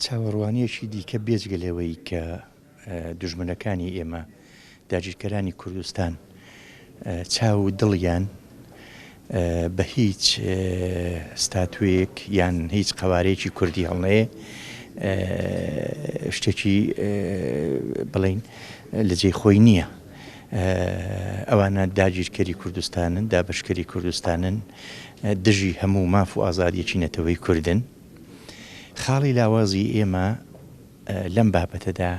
چاوەڕوانییەکی دیکە بێجگە لەوەی کە دوژمنەکانی ئێمە، داگیرکەرانی کوردستان چاو و دڵیان بە هیچ ستاتوێک یان هیچ قەوارەیەکی کوردی هەڵنەیە شتێکی بڵین لە جێی خۆی نییە. ئەوانە داگیرکەری کوردستانن، دابەشکەری کوردستانن، دژی هەموو ماف و ئازادیەکی نەتەوەی کوردن. خاڵی لاوازی ئێمە لەم بابەتەدا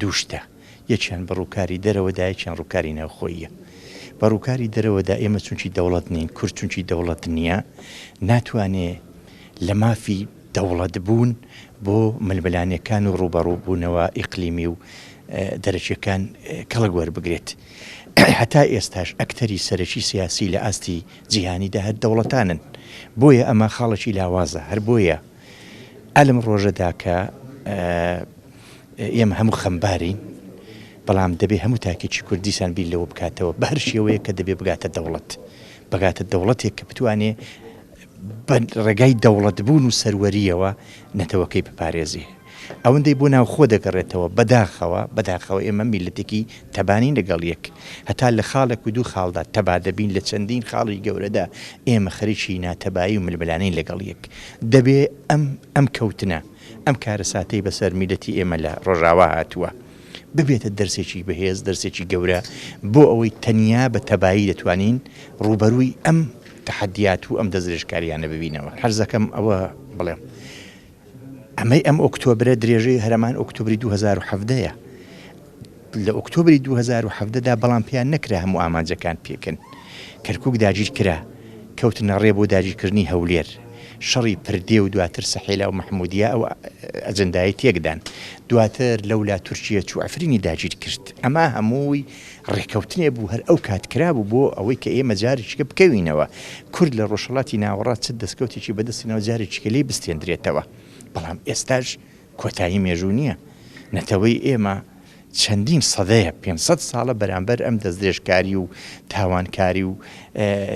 دوو شتە، یەکیان بە ڕووکاری دەرەوەدا، یەکیان ڕووکاری ناوخۆییە. بە ڕووکاری دەرەوەدا ئێمە چونکی دەوڵەت نین، کورد چونکی دەوڵەت نییە، ناتوانێ لە مافی دەوڵەت بوون بۆ ململانێکان و ڕووبەڕووبوونەوە ئیقلیمی و دەرەکیەکان کەڵک وەربگرێت. هەتا ئێستاش ئەکتەری سەرەکی سیاسی لە ئاستی جیهانیدا هەر دەوڵەتانن. بۆیە ئەمە خاڵێکی لاوازە. هەر بۆیە ئەلم ڕۆژەدا کە ئێمە هەموو خەمبارین، بەڵام دەبێ هەموو تاکێکی کورد دیسان بیر لەوە بکاتەوە بە هەر شێوەیەک کە دەبێ بگاتە دەوڵەت. بگاتە دەوڵەتێک کە بتوانێ بە ڕێگای دەوڵەتبوون و سەروەرییەوە نەتەوەکەی بپارێزێ. ئەوەندەی بۆ ناوخۆ دەگەڕێتەوە، بەداخەوە، بەداخەوە ئێمە میللەتێکی تەبانین لەگەڵ یەک. هەتا لە خاڵێک و دوو خاڵدا تەبا دەبین، لە چەندین خاڵی گەورەدا ئێمە خەریکی ناتەبایی و ململانێین لەگەڵ یەک. دەبێ ئەم ئەم کەوتنە، ئەم کارەساتەی بەسەر میللەتی ئێمە لە ڕۆژاوا هاتووە، ببێتە دەرسێکی بەهێز، دەرسێکی گەورە بۆ ئەوەی تەنیا بە تەبایی دەتوانین ڕووبەرووی ئەم تەحەدیات و ئەم دەستدرێژکارییانە ببینەوە. حەز دەکەم ئەوە بڵێم ئەمەی ئەم ئۆکتۆبرە درێژەی هەرەمان ئۆکتۆبری 2017 یە. لە ئۆکتۆبری 2017 دا بەڵام پێیان نەکرا هەموو ئامانجەکان پێکن. کەرکوک داگیر کرا، کەوتنە ڕێ بۆ داگیرکردنی هەولێر. شەڕی پردێ و دواتر سەحێلا و مەحمودیە ئەو ئەجندایەی تێکدان. دواتر لەولا تورکیە چوو عەفرینی داگیر کرد. ئەمە هەمووی ڕێکەوتنێ بوو هەر ئەو کات کرابوو بۆ ئەوەی کە ئێمە جارێکیکە بکەوینەوە. کورد لە ڕۆژهەڵاتی ناوەڕاست چ دەستکەوتێکی بەدەست هێناوە جارێکیکە لێی بستێندرێتەوە. بەڵام ئێستاش کۆتایی مێژوو نییە. نەتەوەی ئێمە چەندین سەدەیە، 500 ساڵە بەرامبەر ئەم دەستدرێژکاری و تاوانکاری و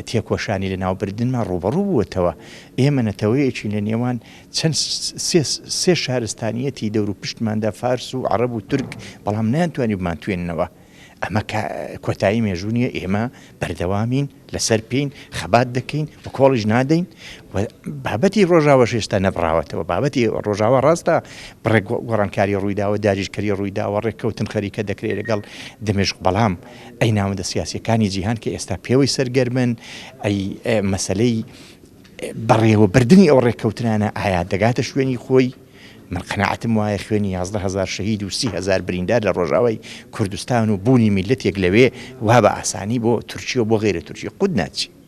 تێکۆشانی لەناوبردنمان ڕووبەڕوو بووەتەوە. ئێمە نەتەوەیەکین لە نێوان چەند سێ شارستانییەتی دەوروپشتماندا فارس و عەڕەب و تورک، بەڵام نەیانتوانی بمانتوێننەوە. ئەمە کۆتایی مێژوو نییە، ئێمە بەردەوامین، لەسەر پێین، خەبات دەکەین و کۆڵیش نادەین و بابەتی ڕۆژاوەش هێشتا نەبڕاوەتەوە. بابەتی ڕۆژاوا ڕاستە بڕێک گۆڕانکاری ڕوویداوە، داگیرکەری ڕوویداوە، ڕێککەوتن خەریکە دەکرێت لەگەڵ دمشق، بەڵام ئەی ناوەندە سیاسییەکانی جیهان کە ئێستا پێوەی سەرگەرمن، ئەی مەسەلەی بەڕێوەبردنی ئەو ڕێککەوتنانە ئایا دەگاتە شوێنی خۆی؟ من قەناعەتم وایە خوێنی 11 هەزار شەهید و 30 هەزار بریندار لە ڕۆژاوای کوردستان و بوونی میللەتێک لەوێ وا بە ئاسانی بۆ تورکیە و بۆ غەیرە تورکی قوت ناچی.